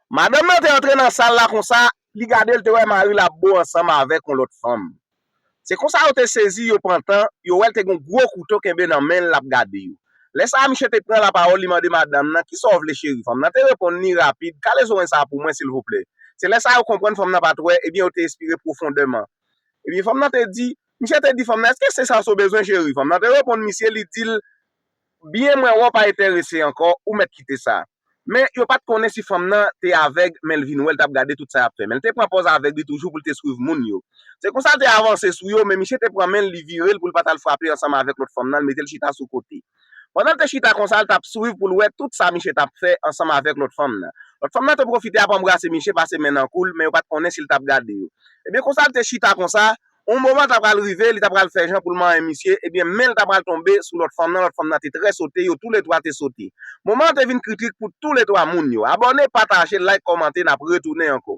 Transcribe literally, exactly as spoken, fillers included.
Madanm nan te antre nan sal la konsa, li gade, l te wè mari l ap bo ansanm avèk yon lòt fanm. Se konsa yo te sezi, yo pran tan, yo wè l te gen yon gwo kouto kenbe nan men l, l ap gade yo. Lè sa a, misye te pran lapawòl, li mande madanm nan, "Kisa w vle, cheri?" Fanm nan te reponn li rapid, "Kale zorèy sa a pou mwen, silvouplè." Se lè sa a yo konprann fanm nan pa t wè, ebyen, yo te espire pwofondèman. Ebyen, fanm nan te di, misye te di fanm nan, "Èske se sa w bezwen, cheri?" Fanm nan te reponn misye, li di l, "Byen, mwen wè w pa enterese ankò, ou mèt kite sa." Men yo pa t konnen si fanm nan te avèg, men l vin wè l t ap gade tout sa y ap fè. Men l te pran pòz avèg li toujou pou l te swiv moun yo. Se konsa l te avanse sou yo, men misye te pran men l, li vire l pou l pa t al frape ansanm avèk lòt fanm nan, l mete l chita sou kote. Pandan l te chita konsa, l t ap swiv pou l wè tout sa misye t ap fè ansanm avèk lòt fanm nan. Lòt fanm nan te pwofite ap anbrase misye, pase men nan kou l, men yo pa t konnen si l t ap gade yo. Ebyen, konsa l te chita konsa, yon moman t ap pral rive, li t ap pral fè jan pou l manyen misye, ebyen, men l t ap pral tonbe sou lòt fanm nan, lòt fanm nan te trè sote, yo toulètwa te sote. Moman an te vin kritik pou toulètwa moun yo. Abòne, pataje, like, kòmante, n ap retounen ankò.